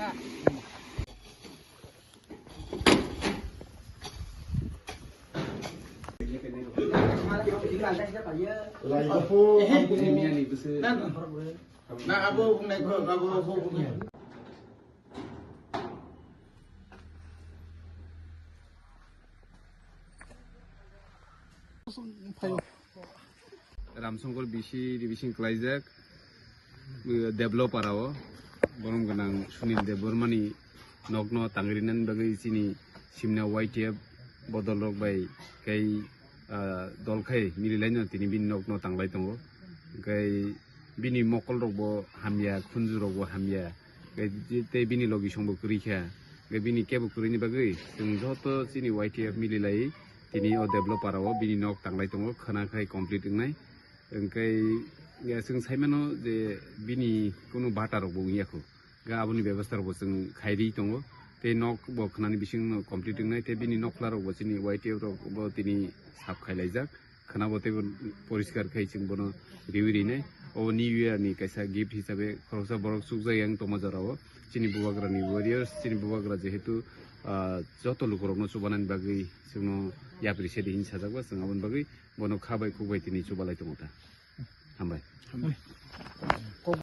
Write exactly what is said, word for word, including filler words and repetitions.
Na abo bugnai ko, abo bugnai. Ramsongkor bisi revision klaijak, eh, developer o, borom gwnang Sunil Debbarmani nokno tangrinani bagwi chini simna Y T F bodol rok bai kai, ah, dol khai mililaino tini bini nokno tanglai tongo. Hwnkhe bini mokol rok bo hamya, khunju rok bo hamya, hwnkhe tei bini logisong bo kwrwi kha. Hwnkhe bini kebo kwrwini bagwi chwng joto chini Y T F mililai tini o developer o bini nok tanglai tongo, khwna khai complete wngnai. Hwnkhe, ya, chwng saimano je bini kunu bata rok bo wngya khu. Ga aboni bebostha rok bo chwng khairi tongo. Tei nok bo khwnani bising no complete wngnai, tei bini nokla rok bo chini Y T F rok bo tini sap khailaijak. Khwna bo teibo poriskar khai chwng bono riwi rinai. O New Year ni kaisa gift hisabe khoroksa borok chukjak yang tongma jora o. Chini bubagra ni warriors, chini bubagra jehetu, ah, joto lukurokno chubanani bagwi chwngno yapri sedi hin sajak ba, chwng aboni bagwi bono kha bai khuk bai tini chubalai tongo ta. Hambai. Hambai. Kok